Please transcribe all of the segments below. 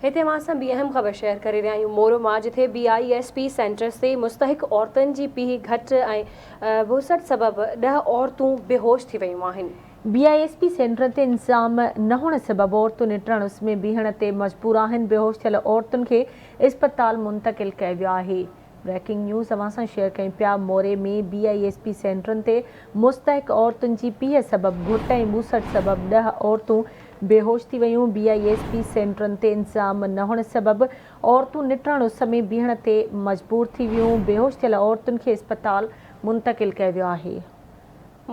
هتي اوهان سان ٻي اهم خبر شيئر ڪري رهيا آهيون مورو مان جٿي بي I S P centres تي مستحق عورتن جي پيهه گهٽ ۽ ٻوسٽ سبب ڏهه عورتون بيهوش ٿي ويون آهن. بي I S P سينٽرن تي انتظام نه هئڻ سبب عورتون نٽهڻ اس ۾ بيهڻ تي مجبور آهن، بيهوش ٿيل عورتن کي اسپتال منتقل ڪيو ويو آهي. بريڪنگ نيوز اوهان سان شيئر ڪيون پيا موري ۾ بي I S P سينٽرن تي مستحق عورتن جي پيهه سبب گهٽ ۽ ٻوسٽ سبب ڏهه عورتون بيهوش ٿي ويون بي I S P سينٽرن تي انتظام نه هئڻ سبب عورتون نٽهڻ اس ۾ بيهڻ تي مجبور ٿي ويون بيهوش ٿيل عورتن کي اسپتال منتقل ڪيو ويو آهي.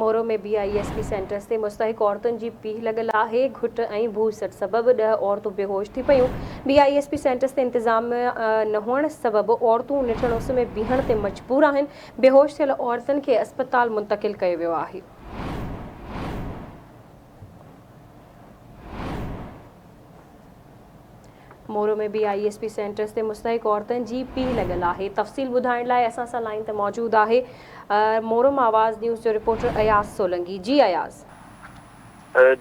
Moro ۾ B I S P centres تي مستحق عورتن جي پيهه لڳل آهي، گهٽ ۽ ڀوسٽ سبب ڏهه عورتون بيهوش ٿي پيون، B I S P centres تي انتظام نه هئڻ سبب عورتون نٽهڻ اس ۾ بيهڻ تي مجبور آهن، بيهوش ٿيل عورتن کي اسپتال منتقل ڪيو ويو آهي. Moro ۾ B I S P centres تي مستحق عورتن جي پيهه لڳل آهي تفصيل ٻڌائڻ لاء اسان سان لائين تي موجود آهي مورو مان آواز نيوز جو رپورٽر اياز سولنگي جي اياز.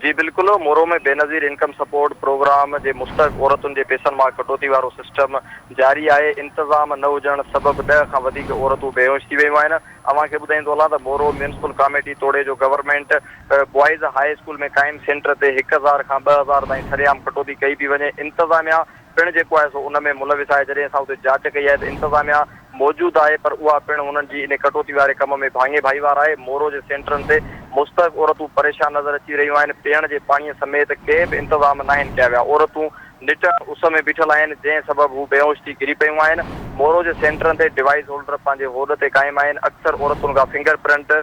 جي بلڪل Moro ۾ Benazir income support programme جي مستحق عورتن جي پيسن مان ڪٽوتي وارو سسٽم جاري آهي انتظام نه هجڻ سبب ڏهه کان وڌيڪ عورتون بيهوش ٿي ويون آهن اوهان کي ٻڌائيندو هلان ته مورو ميونسپل ڪاميٽي توڙي جو گورنمينٽ بوائز هاء اسڪول ۾ قائم سينٽر تي 1000 کان 2000 تائين سرعام ڪٽوتي ڪئي پئي وڃي، انتظاميا پڻ جيڪو آهي سو ان ۾ ملوث آهي، جڏهن اسان اتي جاچ ڪئي آهي ته انتظاميا موجود آهي پر اها پڻ انهن جي ان ڪٽوتي واري ڪم ۾ ڀاڱي ڀائيوار آهي، مورو جي سينٽرن تي مستحق عورتون پريشان نظر اچي رهيون آهن، پيئڻ جي پاڻيء سميت ڪي به انتظام ناهن ڪيا ويا، عورتون نٽهڻ اس ۾ بيٺل آهن، جنهن سبب هو بيهوش ٿي ڪري پيون آهن. مورو جي سينٽرن تي ڊوائيس هولڊر پنهنجي هوڏ تي قائم آهن، اڪثر عورتن کان فنگر پرنٽ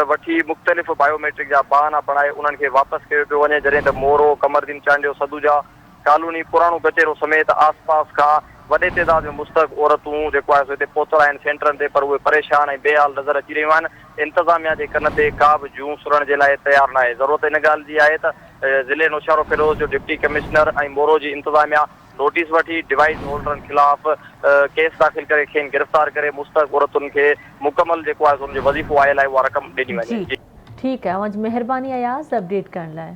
وٺي مختلف بايو ميٽرڪ جا بهانا بڻائي انهن کي واپس ڪيو پيو وڃي، جڏهن ته مورو، قمردين چانڊيو، سدوجا ڪالوني، پراڻو ڪچهرو سميت آس پاس کان وڏي تعداد ۾ مستحق عورتون جيڪو آهي سو هتي پهتل آهن سينٽرن تي پر اهي پريشان ۽ بي حال نظر اچي رهيون آهن، انتظاميا جي ڪن تي ڪا به جون سرڻ جي لاء تيار ناهي، ضرورت ان ڳالهه جي آهي ته ضلعي نوشهروفيروز جو ڊپٽي ڪمشنر ۽ مورو جي انتظاميا نوٽيس وٺي ڊوائيس هولڊرن خلاف ڪيس داخل ڪري کين گرفتار ڪري مستحق عورتن کي مڪمل جيڪو آهي سو ان جو وظيفو آيل آهي اها رقم ڏني وڃي. جي ٺيڪ آهي اوهان جي مهرباني اياز اپڊيٽ ڪرڻ لاء.